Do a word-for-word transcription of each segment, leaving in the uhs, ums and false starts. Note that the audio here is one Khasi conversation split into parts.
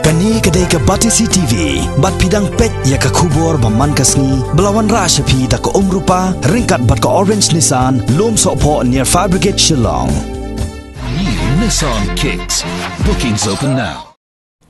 Kane ka dei ka Batesi T V, bad phi dang peit ïa ka khubor ba man ka sngi, ba la wanrah sha phi da ka Umrupa, ryngkat bad ka Orange Nissan, Lumsohphoh near Fire Brigade Shillong. New Nissan Kicks. Bookings open now.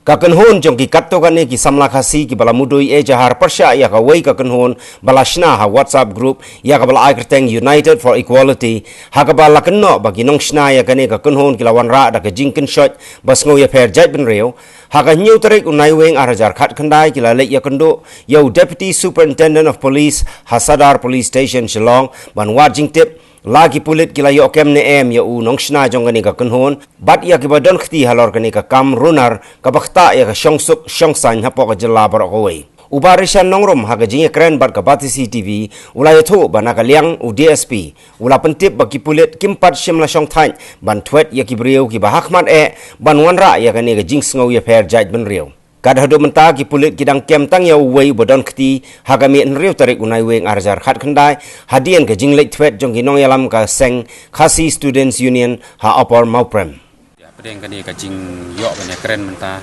Ka kynhun jong ki katto katne ki samla Khasi kiba la mudui ejahar pyrshah ïa kawei ka kynhun ba la shna ha WhatsApp group ïa kaba la ai kyrteng United for Equality, ha kaba la kynnoh ba ki nongshna ïa kane ka kynhun ki la wanrah da ka jingkynshoit ba sngew ïapher jaitbynriew. Ha ka hynñiew tarik u Naiwieng ar hajar khatkhyndai ki la leit ïakynduh ïa u Deputy Superintendent of Police ha Sadar Police Station Shillong ban wad jingtip la ki pulit ki la ïoh kem ne em ïa u nongshna jong kane ka kynhun bad ïa kiba don kti halor kane ka kam runar kaba ktah ïa ka shongsuk shongsaiñ hapoh ka jylla baroh kawei. U Bah Rishan Nongrum ha ka jingïakren bad ka Batesi T V u la ïathuh ba na ka liang u D S P u la pyntip ba ki pulit kim pat shym la shong thait ban thwet ïa ki briew kiba hakhmat eh ban wanrah ïa kane ka jingsngew ïapher jaitbynriew. Kat haduh mynta ki pulit ki dang kem tang ïa uwei uba don kti ha ka miet hynriew tarik u Naiwieng ar hajar khatkhyndai, hadien ka jingleit thwet jong ki nongïalam ka seng Khasi Students Union ha Upper Mawprem. Ïa pdeng kane ka jingïoh ban ïakren mynta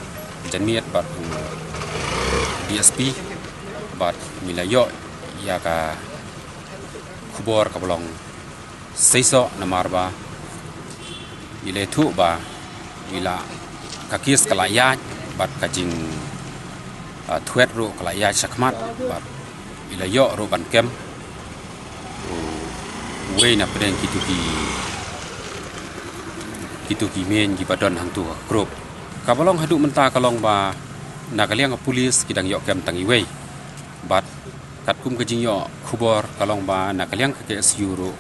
janmiet bad u D S P bad ngi la ïoh ïa ka khubor kaba long seisoh namar ba ngi la ïathuh ba ngi la ka kes ka la ïaid bad ka jing, ah, thwet ruh ka la ïaid shakhmat bad ngi la ïoh ruh ban kem uwei na pdeng kitu ki, kitu ki meiñ kiba don hangtu ka group. Kaba long haduh mynta ka long ba na ka liang ka pulis ki dang ïoh kem tang iwei. Bad katkum ka jingïoh khubor ka long ba na ka liang ka K S U ruh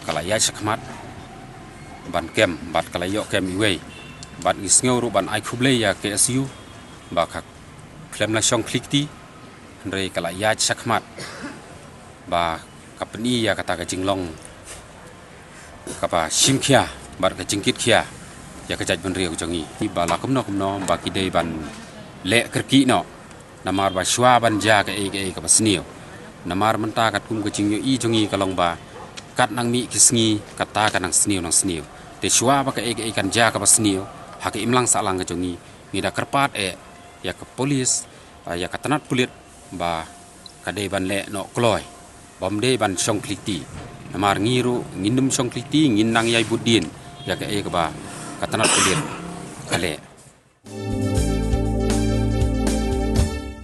ka la ïaid shakhmat ban kem bad ka la ïoh kem iwei. Bad ngi sngew ruh ban ai khublei ïa K S U ba ka khlem la shong khlieh kti, hynrei ka la ïaid shakhmat ba ka pyni ïa kata ka jinglong kaba shim khia bad ka jingkit khia ïa ka jaitbynriew jong ngi. Ba la kumno kumno ba ki dei ban leh kyrkieh noh namar ba shuwa ban jia kaei kaei kaba sniew. Namar mynta katkum ka jingïohi jong ngi ka long ba kat nang mih ki sngi kata ka nang sniew nang sniew. Te shuwa ba kaei kaei kan jia kaba sniew ha ka imlang sahlang ka jong ngi, ngi da kyrpad eh ïa ka pulis, ah, ïa ka tnat pulit ba ka dei ban leh noh kloi, bym dei ban shong khlieh kti. Namar ngi ruh ngin nym shong khlieh kti, ngin nang ïai bud dien ïa kaei kaba ka tnat pulit ka leh.